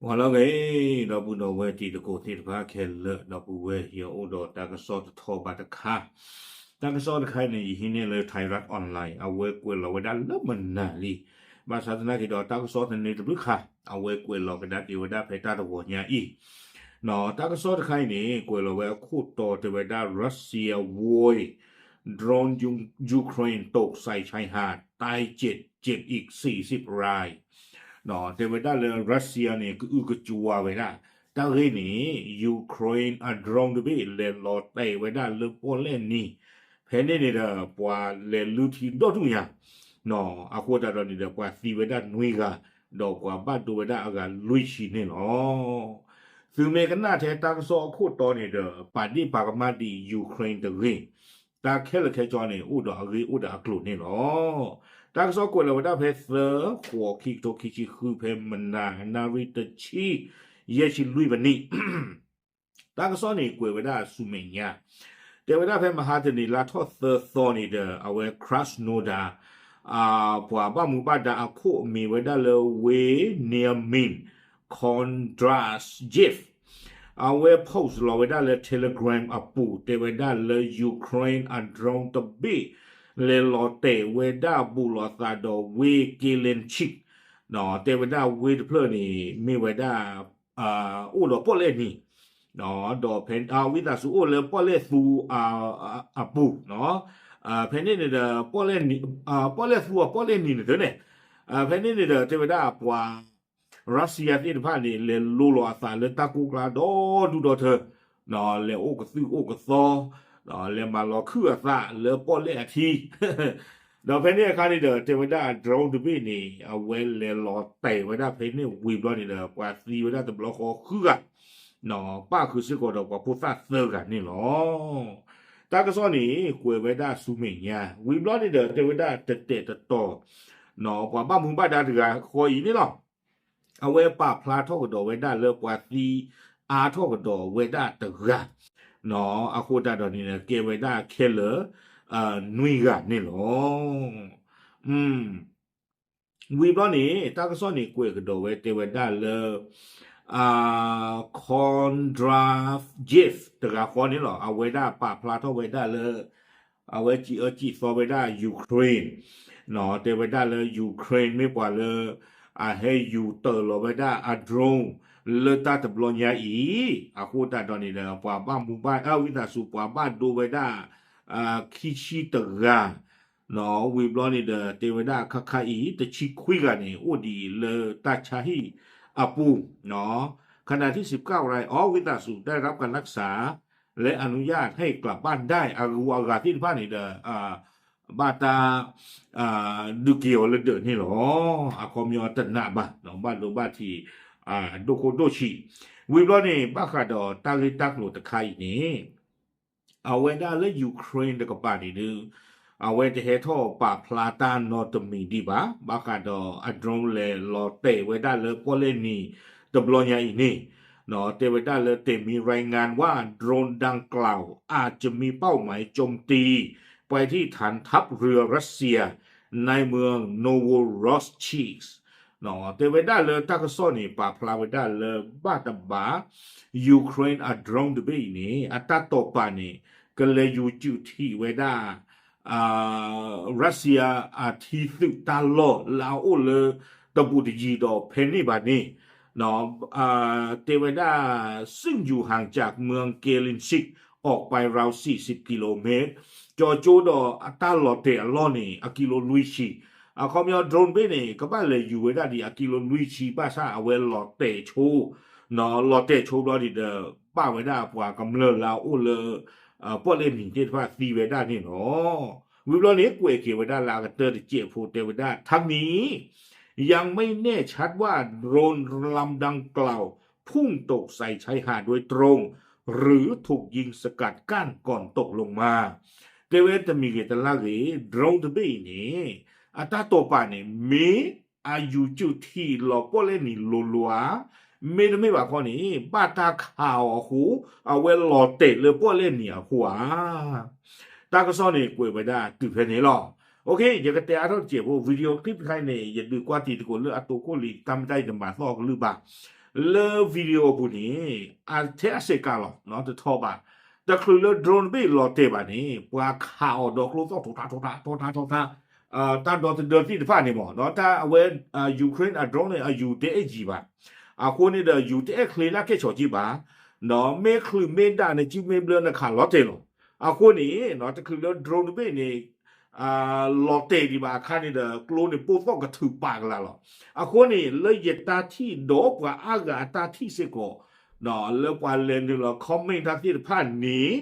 ဟါလၢအဂ့ၤ, ဒီပုၢ်ဒီဝဲၢ်တံၤသကိးသ့ၣ်တဖၣ်ခဲလၢာ်, ဒီပုၢ်ဝဲၢ် ယအိၣ်ဒီးတၢ်ကစီၣ်တထီဘၣ်တခါ, တၢ်ကစီၣ်တခါအံၤန့ၣ် ယဟံးန့ၢ်လၢ Thairath Online အဝဲကွဲးလီၤဝဲဒၣ်လၢမနၤလံ, ဘၣ်ဆၣ်သနာ်က့ဒီးတၢ်ကစီၣ်သန့တဘျုးခါ, အဝဲကွဲးလီၤကဒါက့ၤဝဲဒၣ်ဖဲတၢ်တဂီၤညါအံၤ, တၢ်ကစီၣ်တခါအံၤန့ၣ် ကွဲးလီၤဝဲအခိၣ်တီတဲဝဲဒၣ် Russia ဝ့ၢ် drone Ukraine ตกใส่ชายหาด ตายเจ็ด เจ็บอีกสี่สิบราย တဲဝဲဒၣ်လၢ Russia န့ၣ် ကအုကစွါဝဲဒၣ်, တၢ်ဂ့ၢ်န့ၣ် Ukraine အ drone တဘ့ၣ် လဲၤလီၤတဲာ်ဝဲဒၣ်လၢပီၣ်လဲၣ်နံၤ, ဖဲန့ၣ်န့ၣ်ဒီး ပှၤလဲၤလုၢ်ထံဒီဒူၣ်ညါ, အဃိသတးဒီးန့ၣ်ဒီး ပှၤသံဝဲဒၣ်နွံဂၤ, ဒီးပှၤဘၣ်ဒိဝဲဒၣ်အဂၤလွံၢ်ဆံန့ၣ်လီၤ. သုမ့ၢ်ကနၣ်ထဲတၢ်ကစီၣ်အခိၣ်တီန့ၣ်ဒီး ပာ်ဒ့ၣ်ပာ်ကမၣ်ဒံး Ukraine တဂ့ၤ, တၢ်ခဲလၢာ်ခဲဆ့န့ၣ် အိၣ်ဒီးအဂ့ၢ်အိၣ်ဒီးအကျိၤန့ၣ်လီၤ. တၢ်ကစီၣ်ကွဲးလီၤဝဲဒၣ်ဖဲသၢ ဃိး ခံကထိခံဆံဃု ဖဲမနၤနၣ်ရံၣ်တဆံ ယဲၢ်ဆံလွံၢ်မံးနံး, တၢ်ကစီၣ်န့ၣ်ကွဲးဝဲဒၣ်ဆူမဲာ်ညါ, တဲဝဲဒၣ်ဖဲမဟါတနံၤလါထီၣ်သၢသီန့ၣ်ဒီး အဝဲ Krasnodar ပှၤဘၣ်မူဘၣ်ဒါအခိၣ်အမံၤဝဲဒၣ်လၢ Veniamin Kondratyev အဝဲ post လီၤဝဲဒၣ်လၢ Telegram အပူၤ တဲဝဲဒၣ်လၢ Ukraine အ drone တဘ့ၣ် လဲၤလီၤတဲာ်ဝဲဒၣ်ဘူးလိာ်သးဒီးဝ့ၢ် Kremenchuk, တဲဝဲဒၣ်ဝ့ၢ်တဖျၢၣ်န့ၣ် မ့ၢ်ဝဲဒၣ် အိၣ်ဒီးပီၣ်လဲၣ်နံၤ, ဒီးဖဲ ဝံသးစူၤအိၣ်လၢပီၣ်လဲၣ်သူ အပူၤ, ဖဲန့ၣ်န့ၣ်ဒီး ပီၣ်လဲၣ်သူအပီၣ်လဲၣ်နံၤန့ၣ်သ့န့ၣ်, ဖဲန့ၣ်န့ၣ်ဒီး တဲဝဲဒၣ်ပှၤ Russia သ့ၣ်တဖၣ်န့ၣ် လဲၤလိၤလီၤအသးလၢတၢ်ကိၢ်ကျါဒီဒူၣ်ဒီထၢ, လဲၤအိၣ်ကသုၣ်အိၣ်ကသီ, လဲၤမၤလီၤခုၣ်အသးလၢပီၣ်လဲၣ်အထံ ဒီးဖဲန့ၣ်အခါန့ၣ်ဒီး တဲဝဲဒၣ် drone တဘ့ၣ်န့ၣ် အဝဲလဲၤလီၤတဲာ်ဝဲဒၣ်ဖဲန့ၣ်ဝံၤဘျီန့ၣ်ဒီး ပှၤသံဝဲဒၣ်တဘျီဃီဃုဂၤ, ပၣ်ဃုာ်စ့ၢ်ကီးဒီးပှၤဖိသၣ်သၢဂၤန့ၣ်လီၤ. တၢ်ကစီၣ်န့ၣ် ကွဲးဝဲဒၣ်ဆူမဲာ်ညါ, ဝံၤဘျီန့ၣ်ဒီး တဲဝဲဒၣ်တတဲာ်တတီၤ, ပှၤဘၣ်မူဘၣ်ဒါတဂၤဃီအံၤန့ၣ်လီၤ. အဝဲပာ်ဖျါထီၣ်ကဒီးဝဲဒၣ်လၢပှၤသံအါထီၣ်ကဒီးဝဲဒၣ်တဂၤ, အဃိသတးဒီးန့ၣ် ကဲဝဲဒၣ်ခဲလၢာ် နွံဂၤန့ၣ်လီၤ. ဝံၤဘျီန့ၣ် တၢ်ကစီၣ်န့ၣ်ကွဲးကဒီးဝဲတဲဝဲဒၣ်လၢ Kondratyev တဂၤဃီန့ၣ်လီၤ. အဝဲဒၣ်ပာ်ဖျါထီၣ်ဝဲဒၣ်လၢ အဝဲစံးအၢစံးသီဝဲဒၣ် Ukraine, တဲဝဲဒၣ်လၢ Ukraine မ့ၢ်ပှၤလၢ အဟဲယူၤတၢၤလီၤဝဲဒၣ်အ drone လၢတၢ်တဘျီညါအံၤ, အဃိသတးဒီးန့ၣ်ဒီး ပှၤဘၣ်မူဘၣ် ဝံသးစူၤ ပှၤဘၣ်ဒိဝဲဒၣ် ခံဆံတဂၤ, ဝံၤဘျီန့ၣ်ဒီး တဲဝဲဒၣ်ခါခါအံၤ တဆံခွံဂၤန့ၣ် အိၣ်ဒံးလၢတၢ်ဆါဟံၣ်အပူၤ, ခဏထံၣ်စံးပကၣ်ဝဲဒၣ် အီ ဝံသးစူၤ ได้รับการรักษา และอนุญาตให้กลับบ้านได้ အဂုၤအဂၤသ့ၣ်တဖၣ်န့ၣ်ဒီး ဘၣ်တၢ် ဒုးက့ၤအီၤလၢဒၢးန့ၣ်လီၤ. အခီပညီတနာ်ဘၣ် ဘၣ်ဒိဘၣ်ထံး ဒိၣ်ခိၣ်ဒိၣ်ဆံး, ဝံၤဘျီန့ၣ် ဘၣ်ဃးဒီးတၢ်ဂ့ၢ်တၢ်ကျိၤတခါအံၤန့ၣ် အဝဲဒၣ်လၢ Ukraine တကပၤန့ၣ်ဒုး အဝဲတဟဲထီၣ်ပာ်ဖျါတၢ်နီတမံၤဒံးဘၣ် ဘၣ်ဃးဒီးအ drone လဲၤလီၤတဲာ်ဝဲဒၣ်လၢပီၣ်လဲၣ်နံၤတဘျီညါအံၤန့ၣ်, တဲဝဲဒၣ်လၢ แต่มีรายงานว่า drone ดังกล่าว อาจจะมีเป้าหมายโจมตี ไปที่ฐานทัพเรือรัสเซีย ในเมือง Novorossiysk တဲဝဲဒၣ်လၢတၢ်ကစီၣ်န့ၣ် ပာ်ဖျါဝဲဒၣ်လၢဘၣ်တဘၣ် Ukraine အ drone တဘ့ၣ်အံၤန့ၣ် အတၢ်တိာ်ပာ်န့ၣ် ကလဲၤယူၤစုးထံးဝဲဒၣ် Russia အထံသုးတၢ်လီၢ်လၢအအိၣ်လၢတဘူးတယံၤဒီးဖဲန့ၣ်ဘၣ်န့ၣ် တဲဝဲဒၣ် ซึ่งอยู่ห่างจากเมือง Kremenchuk ออกไปราวสี่สิบกิโลเมตร ကၠီၤကၠိဒီးအတၢ်လီၤတဲာ်အလီၢ်န့ၣ် အကံလိလွံၢ်ဆံ, အခီပညီ drone ဘ့ၣ်န့ၣ် ကဘၣ်လဲၤယူၤဝဲဒၣ်ဒံးအကံလိလွံၢ်ဆံ ဘၣ်ဆၣ်အဝဲလီၤတဲာ်ဆိ လီၤတဲာ်ဆိဘျီဒံးဒီး ဘၣ်ဝဲဒၣ်ပှၤကမျၢၢ်လၢအအိၣ်လၢ ပီၣ်လဲၣ်နံၤသ့ၣ်တဖၣ်သံဝဲဒၣ်န့ၣ်လီၤ. ဝံၤဘျီန့ၣ် ကွဲးက့ၤဝဲဒၣ်လၢအကတၢၢ်တစဲးဖိတဲဝဲဒၣ် ทั้งนี้ ยังไม่แน่ชัดว่า drone ลำดังกล่าว พุ่งตกใส่ชายหาดโดยตรง หรือถูกยิงสกัดกั้นก่อนตกลงมา တဲဝဲတမံၤဂ့ၤတလါဂ့ၤ drone တဘ့ၣ်အံၤန့ၣ် အတၢ်တိာ်ပာ်န့ၣ် မ့ၢ်အယူၤစုးထံးလီၤပီၣ်လဲၣ်နံၤလိၤလိၤဧါ, မ့တမ့ၢ်ဘၣ်ခီန့ၣ် ဘၣ်တၢ်ခးအီၤအဃိ အဝဲလီၤတဲာ်လၢပီၣ်လဲၣ်နံၤအဃိဧါ. တၢ်ကစီၣ်န့ၣ် ကွဲးဝဲဒၣ်တုၤဖဲန့ၣ်လီၤ. ယကတဲအါထီၣ်တစဲးဖိ video clip တခါအံၤန့ၣ် ယဒုးကွၢ်တံၤသကိးလၢအတိခိၣ်လံၤ တၢ်မ့ၢ်တၢ်အံၤတမၤသီၣ်အကလုၢ်ဘၣ်. လၢ video အပူၤန့ၣ် အထဲအစဲးကးလီၤ တထီဘၣ်. တချုးလၢ drone တဘ့ၣ်လီၤတဲာ်ဘၣ်န့ၣ် ပှၤခးအီၤဒီးကျိသီၣ်ထီထါထီထါထီထါထီထါ တၢ်ဒီသဒၢသ့ၣ်တဖၣ်န့ၣ်မ့ၢ် ဒီးတၢ်အဝဲ Ukraine အ drone န့ၣ် အယူၤတအဲၣ်ယံၤဘၣ်. အဃိန့ၣ်ဒီး ယူၤတအဲၣ်ချ့လၢကဲၣ်ဆိးက့ဘၣ်. ဒီးမ့ၢ်ချုးမ့ၢ်ဒၣ်န့ၣ် စုမ့ၢ်ဘျၢနခးလီၤတဲာ်လီၤ. အဃိန့ၣ် တချုးလၢ drone တဘ့ၣ်န့ၣ် လီၤတဲာ်ဒံးဘၣ်အခါန့ၣ်ဒီး ကျိန့ၣ်ပိၢ်သီၣ်ကထုးပာ်ကလာ်လီၤ. အဃိန့ၣ် လၢယတၢ်ထံၣ်ဒီးပှၤအါဂၤအတၢ်ထံၣ်စ့ၢ်ကီး လၢပှၤလဲၤနုာ်လီၤ comment တၢ်သ့ၣ်တဖၣ်န့ၣ်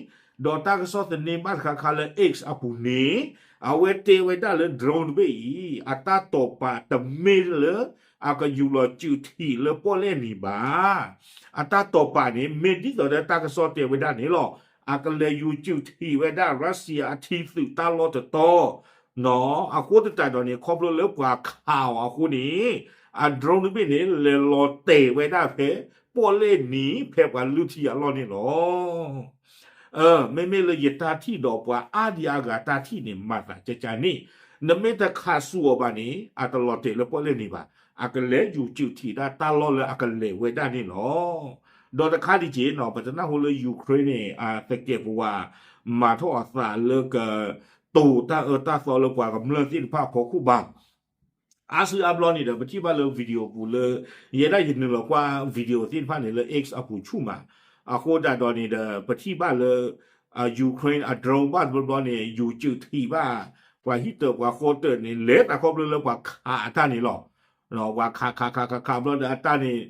ဒီးတၢ်ကစီၣ်သန့မးတခါခါလၢ X အပူၤန့ၣ် အဝဲတဲဝဲဒၣ်လၢ drone တဘ့ၣ်အံၤ အတၢ်တိာ်ပာ်တမ့ၢ်လၢ အကယူၤလီၤစုးထံးလၢပီၣ်လဲၣ်နံၤဘၣ်. အတၢ်တိာ်ပာ်န့ၣ် မ့ၢ်ဒ်သိးဒီးတၢ်ကစီၣ်တဲဝဲဒၣ်န့ၣ်လီၤ. အကလဲၤယူၤစုးထံးဝဲဒၣ် Russia အထံသုးတၢ်လီၢ်တတီၤ အဃိသတးဒီးန့ၣ် ခီဖျိလၢပှၤခးအီၤအဃိန့ၣ် အ drone တဘ့ၣ်န့ၣ် လဲၤလီၤတဲာ်ဝဲဒၣ်ဖဲ ပီၣ်လဲၣ်နံၤ ဖဲပှၤလုၢ်ထံအလီၢ်န့ၣ်လီၤ. မ့မ့ၢ်လၢယတၢ်ထံၣ်ဒီးပှၤအါဒံအါဂၤတၢ်ထံၣ်န့ၣ် မၤသးကကန့ၣ် နမ့ၢ်တခးဆူၣ်အီၤဘၣ်န့ၣ် အတလီၤတဲာ်လၢပီၣ်လဲၣ်နံၤဘၣ်. အကလဲၤယူၤစုးထံးဒၣ်တၢ်လီၢ်လၢအကလဲၤဝဲဒၣ်န့ၣ်လီၤ. ဒီးတခါဒံးက့ၤနီၤ ပတနၢ်ဟူလၢ Ukraine န့ၣ် အသကဲးပဝး မၤထီၣ်အသးလၢက တိၤတၢ်အၢတၢ်သီလၢပှၤကမျၢၢ်သ့ၣ်တဖၣ်အဖီခိၣ်ဘၣ်. အါစုအါဘျီန့ၣ်ဒီး ပထံၣ်ဘၣ်လၢ video ပူၤလၢ ယဲဒၣ်ယနုာ်လီၤကွၢ် video သ့ၣ်တဖၣ်န့ၣ်လၢ X အပူၤဆူၣ်မး. အဃိသတးဒီးန့ၣ်ဒီး ပထံၣ်ဘၣ်လၢ Ukraine အ drone ဘၣ်တဘျီဘျီန့ၣ် ယူၤစုးထံးဘၣ် ပှၤဟံၣ်တၢးပှၤဃီတၢးန့ၣ် လဲၤတၢ်ခီဖျိလၢပှၤခးအတၢ်န့ၣ်လီၤ. ပှၤခးခးခးခးခးဘျီဒီးအတၢ်န့ၣ်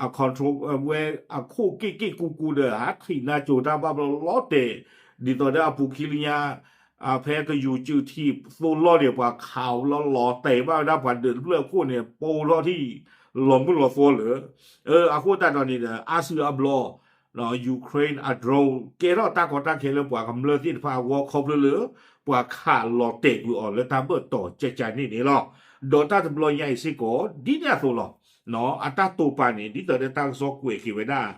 အ control ဝဲအခိၣ်က့ၣ်က့ၣ်ကူကူဒီး ဟးထံးနါစိၤတၢ်ဘၣ်ဘျီလီၤတဲာ် ဒ်သိးဒီးအပူၤခံလၢညါ ဖဲကယူၤစုးထံးသိလီၢ်န့ၣ် ပှၤခးအီၤလီၤလီၤတဲာ်ဘၣ်ဝဲဒၣ်ပှၤဒၢးတဖျၢၣ်အခိၣ်န့ၣ် ပိထီၣ်ထံၣ် လီၤမုၢ်လီၤသီလၢာ်. အဃိသတးဒီးန့ၣ်ဒီး အါစုအါဘျီ Ukraine အ drone ကဲထီၣ်တၢ်ကီတၢ်ခဲလၢပှၤကမျၢၢ်သ့ၣ်တဖၣ်အဂီၢ် ခီဖျိလၢ ပှၤခးလီၤတဲာ်ကွံာ်အီၤလၢတၢ်ဘၢၣ်တီၤကကန့ၣ်န့ၣ်လီၤ. ဒီးတၢ်တဘျီညါအံၤစ့ၢ်ကီး ဒ်န့ၣ်အသိးလီၤ. အတၢ်တိာ်ပာ်န့ၣ် ဒ်သိးဒီးတၢ်ကစီၣ်ကွဲးက့ၤဝဲဒၣ်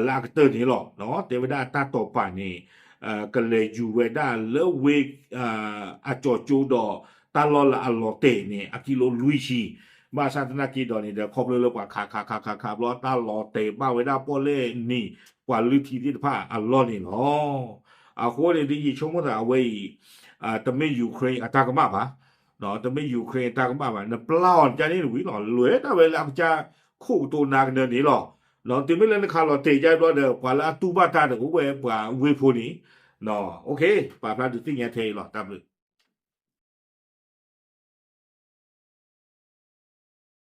လၢအကတၢၢ်န့ၣ်လီၤ. တဲဝဲဒၣ်အတၢ်တိာ်ပာ်န့ၣ် ကလဲၤယူၤဝဲဒၣ်လၢဝ့ၢ် အကၠီၤကၠိဒီး တၢ်လီၢ်လၢအလီၤတဲာ်န့ၣ် အကံလိလွံၢ်ဆံ ဘၣ်ဆၣ်သနာ်က့ဒီးန့ၣ်ဒီး ခီဖျိလၢပှၤခးခးခးခးခးဘျီ တၢ်လီၤတဲာ်ဘၣ်ဝဲဒၣ်ပီၣ်လဲၣ်နံၤ ပှၤလုၢ်ထံသ့ၣ်တဖၣ်အလီၢ်န့ၣ်လီၤ. အဃိန့ၣ် ဒ်ယဆိကမိၣ်သးအဝဲအံၤ တမ့ၢ် Ukraine အတၢ်ကမၣ်ဘၣ်. တမ့ၢ် Ukraine အတၢ်ကမၣ်ဘၣ်. နပျၢ်အီၤကန့ၣ်တဝံၤလီၤ. လဲၤတၢ်ဝဲလၢအကစၢ်ခိၣ်ကတိၤနၤကနၢန့ၣ်လီၤ. တုၤမ့ၢ်လၢနခးလီၤတဲာ်ကဘျီဒီး ပှၤလၢအတူၢ်ဘၣ်တၢ်ဒီးအိၣ်ဝဲပှၤဝ့ၢ်ဖိန့ၣ် ပာ်ဖျါဒုးသ့ၣ်ညါထဲအံၤလီၤ. တၢ်ဘျုး